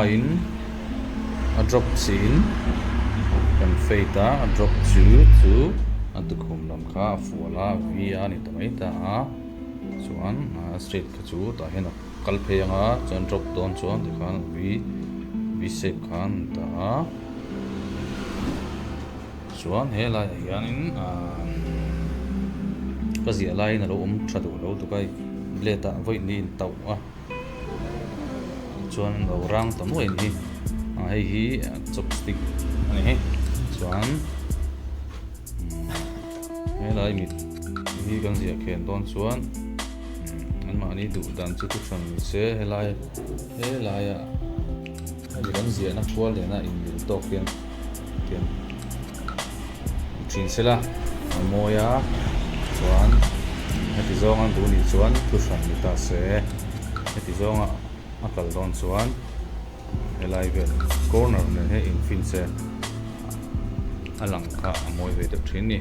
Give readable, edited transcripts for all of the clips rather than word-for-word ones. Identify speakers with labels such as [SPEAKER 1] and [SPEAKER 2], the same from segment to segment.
[SPEAKER 1] hmain a drop chiin kan fade a, a drop chu chu a tukhum lam kha a fual a V a ni ta mai ta a chuan a straight kha chu tah hian a kal phei ang a chuan drop dawn chuan tikhan V V shape khan a ni ta a. Chuan he laiah hianin ahh ka ziah laiin a lo awm tha duh lo tuk a blade ah vawi ni in tauh a chuan lo rang ta nuai a ni ah hei hi chopstick a ni hei chuan helai mit hi kan ziah khen dawn chuan anmahni duh dan chu thu hran ni se helai helaiah hemi kan ziahna kual nena inmil tawk hian. Tiang thin sela a mawi a chuan heti zawnga duh nih chuan thu hran ni ta se heti zawnga a kal dawn chuan helai vel corner nen hian infin se a lang kha a mawi ve deuh thin a ni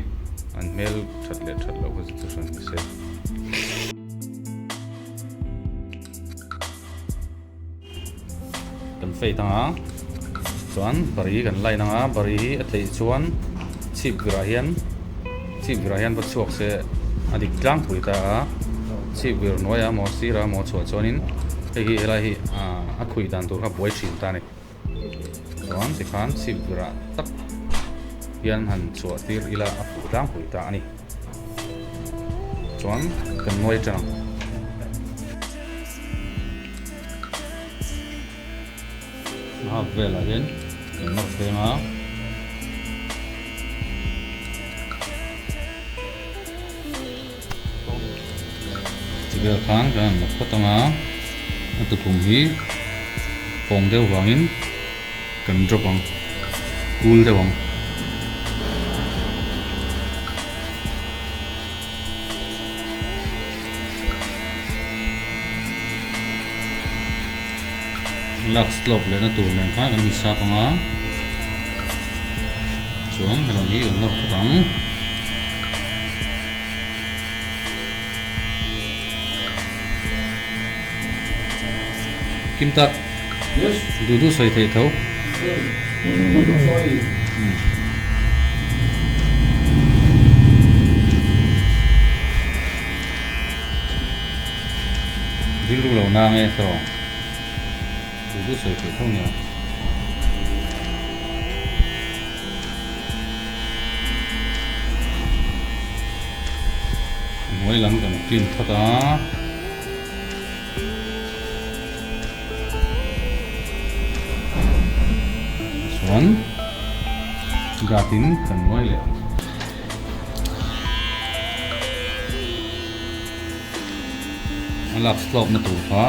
[SPEAKER 1] an hmel that leh that loh kha chu thu hran ni se. Kan fade anga chuan bari kan line anga bari hi a theih chuan chhip virah hian chhip virah hian va chhuak se a dik tlangpui ta a chhip vir hnuaiah emaw sirah emaw chhuah chuanin hei hi helai hi ah a khuih dan tur kha buai thin ta a ni chuan tikhan chhip virah tak hian han chhuah tir ila a fuh tlangpui ta a ni. Chuan kan ngawi tang ang. A hak velah hian kan nawr thleng a. Chi vel khan kan han la phawt ang a. A tukhum hi pawng deuh vangin kan drop ang cool deuh ang. Lak slope lehna tur nen khan kan insap ang a chuan helam hi kan nawr phawt ang. Kim tak.
[SPEAKER 2] Yes.
[SPEAKER 1] Duh duh sawi theih tho.
[SPEAKER 2] Duh duh sawi.
[SPEAKER 1] Rilru lo nang e tawng. Duh duh sawi theih tho nia. Hnuai lam kan clean phawt a. Chuan guard in kan ngawi leh ang. A lak slope na tur kha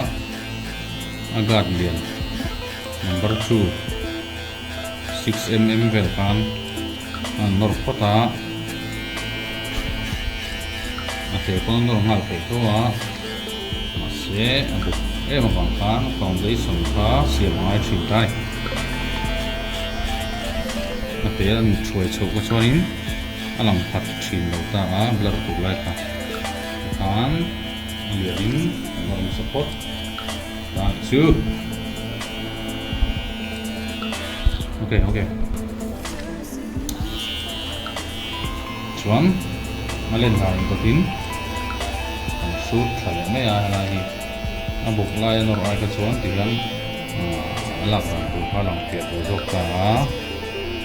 [SPEAKER 1] a guard lian number 2 6mm vel khan a nawr phawt a a te pawn a nawr nghal theih tho a mahse a buk em avang khan foundation kha siam a ngai thin ta a ni a te an thuai chhoh kha chuanin a lang phat thin lo ta a blur tur lai kha tikhan a lianin a nawr nasa phawt ta a nih chu. Ok ok chuan a len dan in kawtin kan hrut thla leh mai a helai hi a buk lai a nawr ai kha chuan tihian a lak dan tur kha a lang fiah tawh zawk ta a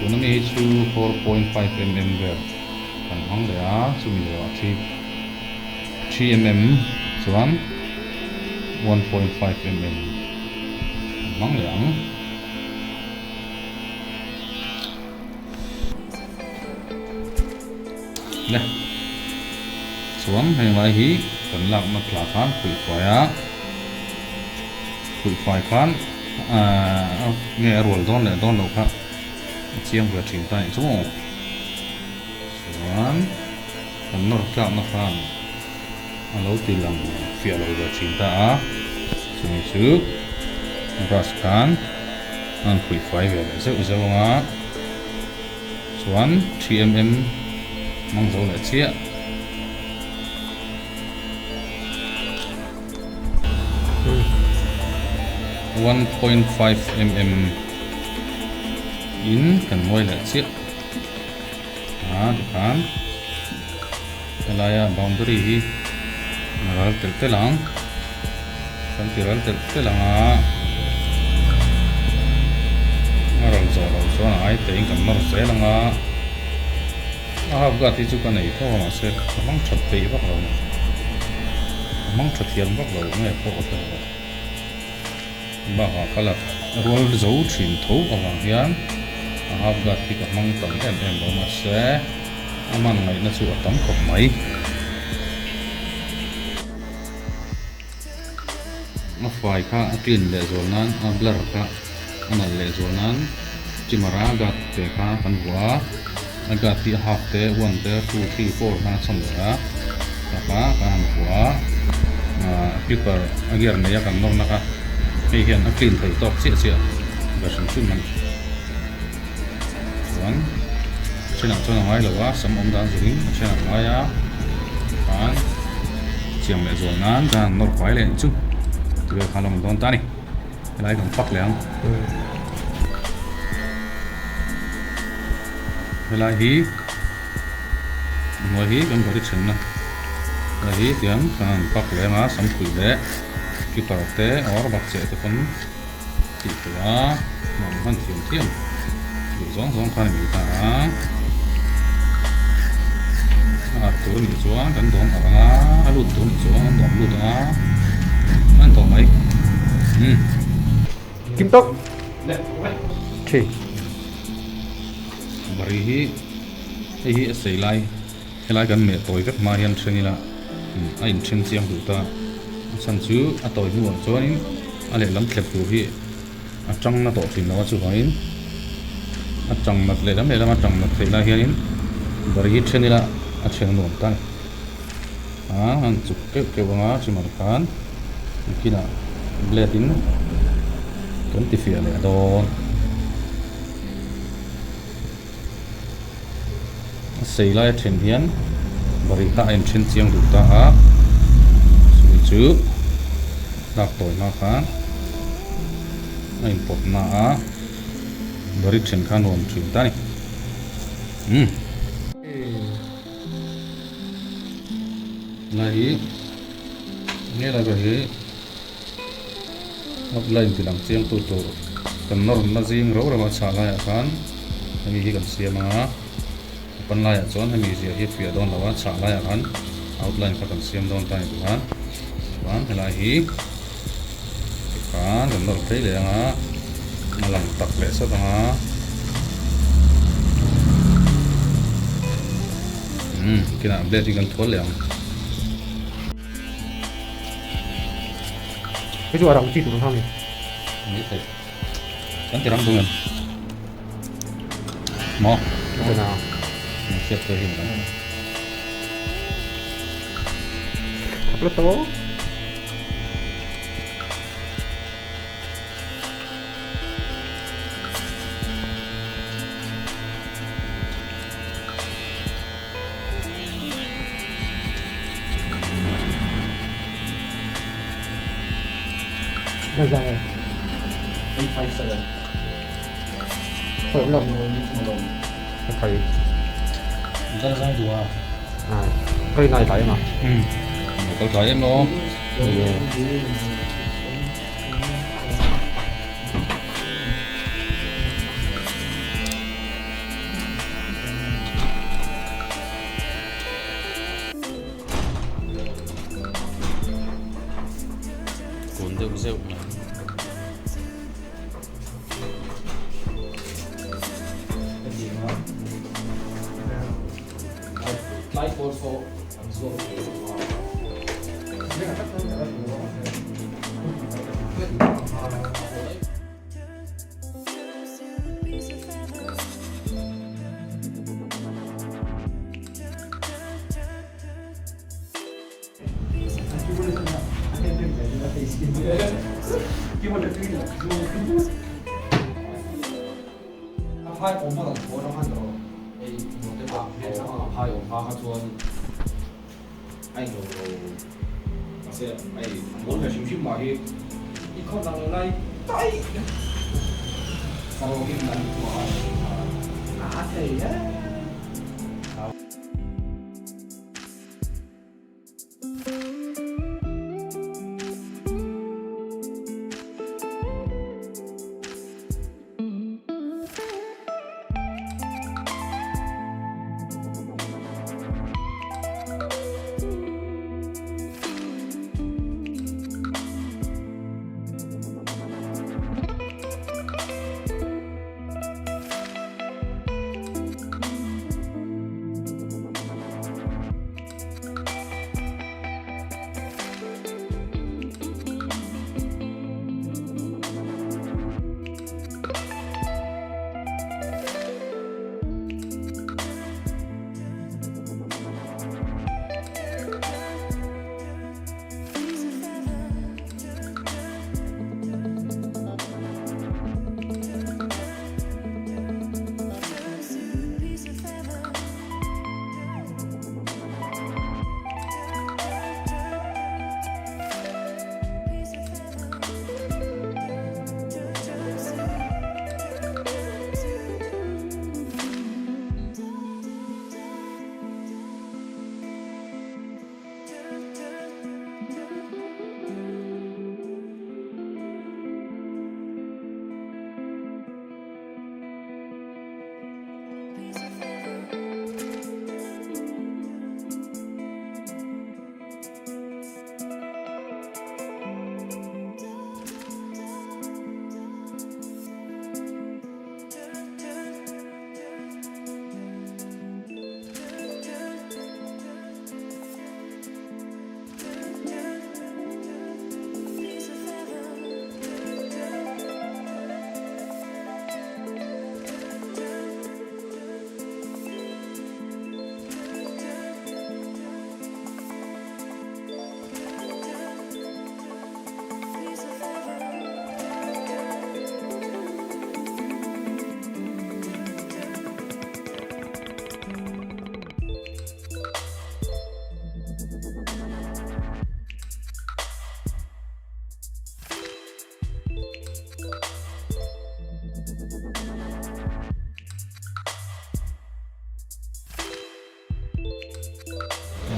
[SPEAKER 1] tuna mi hi chu 4.5mm vel kan hmang leh a chumi zawhah 3mm chuan 1.5mm kan hmang leh ang. Le chuan heng lai hi kan lakna thla khan phuih fai a phuih fai khan ahh nge a rual dawn leh dawn loh kha a chiang ve thin ta anih chu maw chuan kan nawr tlakna khan a lo ti lang fiah lo ve thin ta a chumi chu brush khan a han khuih fai ve leh zeuh zeuh ang a chuan 3mm hmang zo leh chiah. 1.5 mm in kan ngawi leh chiah a tikhan helaia boundary hi a ral telh telh ang kan ti ral telh telh ang a a ral zawh loh chuan a ai tein kan nawr zel ang a a half guard hi chu ka nei tho a mahse ka hmang that peih vak lo a ni ka hmang tha thiam vak lo nge pawh ka hre lo. Bakah ka la rual zo thin tho avang hian a half guard hi ka hmang tam em em lo mahse a man ngaihna chu a tam khawp mai. A fai kha a clean leh zual nan a blur kha a nalh leh zual nan trimmer a guard te kha kan vuah a, a guard hi a half te one te two three four khan a chhan leh a, tah kha kan han vuah a, ah clipper a gear nei a kan nawrna kha hei hian a clean thei tawk chiah chiah ve hrim hrim a ni. Chuan a thenah chuan a ngai lo a, sam awm dan zurin a thenah a ngai a, khan chiang leh zual nan kan han nawr fai leh chu ti vel khan a awm dawn ta a ni. Helai kan pak leh ang. Helai hi hnuai hi kan bari thenna helai hi tiang kan han pak leh ang a samkhuih leh clipper te or bakcheh te pawn tih theih a nuam hman thiam thiam duh zawng zawng khan a ni ta a a harh tur a nih chuan kan dawm harh ang a a lut tur a nih chuan kan dawm lut ang a an tawh mai umm.
[SPEAKER 2] Kim tawk thi.
[SPEAKER 1] Bari hi hei hi a sei lai helai kan meh tawi vek hma hian then ila a inthen chiang duh ta a chhan chu a tawi hnuah chuanin a lehlam thlep tur hi a tang na tawh thin lo a chuvangin a tang nat lehlam lehlam a tang nat theih lai hianin bari hi then ila a then a nuam ta a ni a an chuk keuh keuh ang a chumah khan nakinah blade in kan ti fiah leh dawn. A sei lai a then hian bari kha a inthen chiang duh ta a, chumi chu tlak tawi hma khan a inpawt na a, bari then kha nuam thin ta a ni. Umm. Lai hi nge lai ber hi. Outline ti lang chiang tu tur kan nawr na zing rau rau a chhah laiah khan hemi hi kan siam ang a, a pan laiah chuan hemi zia hi a fiah dawn lo a, chhah laiah khan outline kha kan siam dawn ta a ni tih khan chuan helai hi tikhan kan nawr phei leh ang a, a lang tak leh sat ang a umm kinah blade hi kan thual leh ang.
[SPEAKER 2] Hei chu a rang chi tur hang ni.
[SPEAKER 1] Ni thei. Kan ti rang dun em? Maw?
[SPEAKER 2] Chana.
[SPEAKER 1] Ni khiat te hi ni.
[SPEAKER 2] Thapla to.
[SPEAKER 1] Kal thlai em lo. Kun deuh zeuh mai.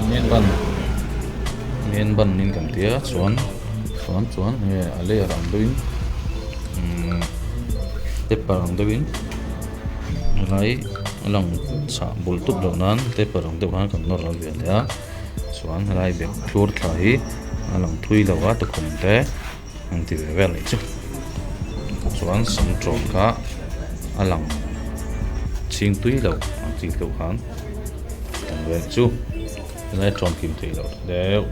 [SPEAKER 1] Men ban men ban in kan tia chuan chuan chuan nge a layer ang deuhin umm paper ang deuhin helai a lang chhah bul tup loh nan paper ang deuh khan kan nawr ral ve leh a chuan helai bag thlur thla hi a lang thui lo a tukhum te an ti ve vel anih chu chuan sam tawm kha a lang chhing tui lo ang chi deuh khan kan ve chu helai tawm kim theih loh deuh.